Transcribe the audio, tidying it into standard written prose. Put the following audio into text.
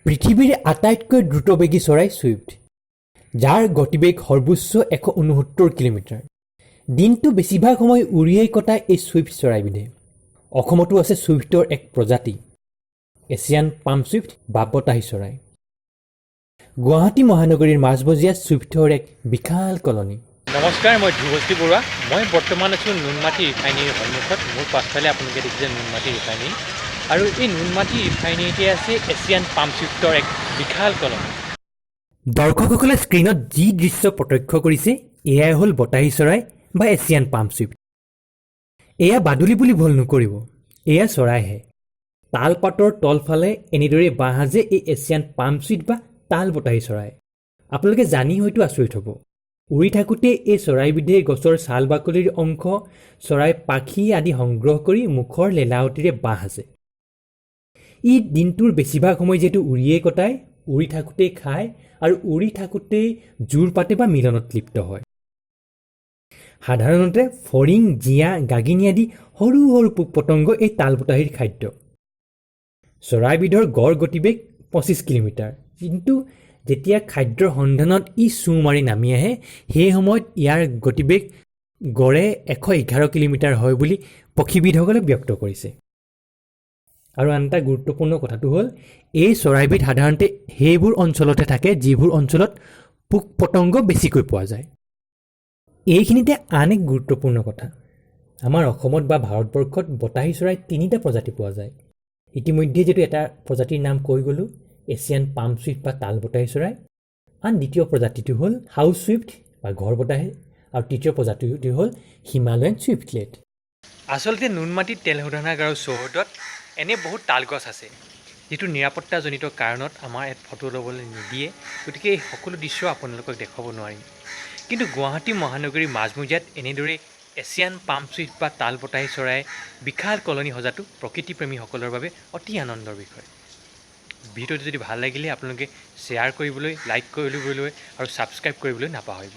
পৃথিৱীৰ আটাইতকৈ দ্ৰুতবেগী চৰাই ছুইফ্ট, যাৰ গতিবেগ সৰ্বোচ্চ 169 কিলোমিটাৰ। দিনটো বেছিভাগ সময় উৰিয়েই কটায় এই ছুইফ্ট চৰাইবিধে। অসমতো আছে ছুইফ্টৰ এক প্ৰজাতি, এছিয়ান পাম ছুইফ্ট বা বতাহী চৰাই। গুৱাহাটী মহানগৰীৰ মাজমজিয়াত ছুইফ্টৰ এক বিশাল কলনী। নমস্কাৰ, মই ধ্ৰুৱজ্যোতি বৰুৱা। মই বৰ্তমান আছোঁ নুনমাটি ৰিফাইনেৰীৰ সন্মুখত। মোৰ পাছফালে আপোনালোকে দেখিছে নুনমাটি ৰিফাইনেৰী আৰু এই নুনমাটি ৰিফাইনেৰীতে আছে এছিয়ান পাম ছুইফ্টৰ এক বিশাল কলনী। দৰ্শকসকলে স্ক্ৰীণত যি দৃশ্য প্ৰত্যক্ষ কৰিছে, এয়াই হ'ল বতাহী চৰাই বা এছিয়ান পাম চুইফ্ট। এয়া বাদুলি বুলি ভুল নকৰিব, এয়া চৰাইহে। তালপাতৰ তলফালে এনেদৰে বাহ সাজে এই এছিয়ান পাম চুইফ্ট বা তাল বতাহী চৰাই। আপোনালোকে জানি হয়তো আচৰিত হ'ব, উৰি থাকোঁতে এই চৰাইবিধে গছৰ ছাল বাকলিৰ অংশ, চৰাই পাখি আদি সংগ্ৰহ কৰি মুখৰ লেলাউটিৰে বাহ সাজে। ই দিনটোৰ বেছিভাগ সময় যিহেতু উৰিয়েই কটায়, উৰি থাকোঁতেই খায় আৰু উৰি থাকোঁতেই যোৰ পাতে বা মিলনত লিপ্ত হয়। সাধাৰণতে ফৰিং, জিঞা, গাগিনী আদি সৰু সৰু পোক পতংগ এই তালবতাহীৰ খাদ্য। চৰাইবিধৰ গড় গতিবেগ 25 কিলোমিটাৰ, কিন্তু যেতিয়া খাদ্যৰ সন্ধানত ই চোঁ মাৰি নামি আহে, সেই সময়ত ইয়াৰ গতিবেগ গড়ে 111 কিলোমিটাৰ হয় বুলি পক্ষীবিদসকলে ব্যক্ত কৰিছে। আৰু আন এটা গুৰুত্বপূৰ্ণ কথাটো হ'ল, এই চৰাইবিধ সাধাৰণতে সেইবোৰ অঞ্চলতে থাকে যিবোৰ অঞ্চলত পোক পতংগ বেছিকৈ পোৱা যায়। এইখিনিতে আন এক গুৰুত্বপূৰ্ণ কথা, আমাৰ অসমত বা ভাৰতবৰ্ষত বতাহী চৰাই তিনিটা প্ৰজাতি পোৱা যায়। ইতিমধ্যে যিটো এটা প্ৰজাতিৰ নাম কৈ গ'লোঁ, এছিয়ান পাম চুইফ্ট বা তাল বতাহী চৰাই। আন দ্বিতীয় প্ৰজাতিটো হ'ল হাউচ চুইফ্ট বা ঘৰ বতাহী আৰু তৃতীয় প্ৰজাতিটো হ'ল হিমালয়ান চুইফ্টলেট। আচলতে নুনমাটিত তেল শোধনাগাৰৰ চৌহদত এনে বহুত তাল গছ আছে, যিটো নিৰাপত্তাজনিত কাৰণত আমাৰ ইয়াত ফটো ল'বলৈ নিদিয়ে। গতিকে এই সকলো দৃশ্য আপোনালোকক দেখুৱাব নোৱাৰিম। কিন্তু গুৱাহাটী মহানগৰীৰ মাজমজিয়াত এনেদৰে এছিয়ান পাম চুইফ্ট বা তাল বতাহী চৰাই বিশাল কলনী সজাটো প্ৰকৃতিপ্ৰেমীসকলৰ বাবে অতি আনন্দৰ বিষয়। ভিডিঅ'টো যদি ভাল লাগিলে আপোনালোকে শ্বেয়াৰ কৰিবলৈ, লাইক কৰিবলৈ আৰু ছাবস্ক্ৰাইব কৰিবলৈ নাপাহৰিব।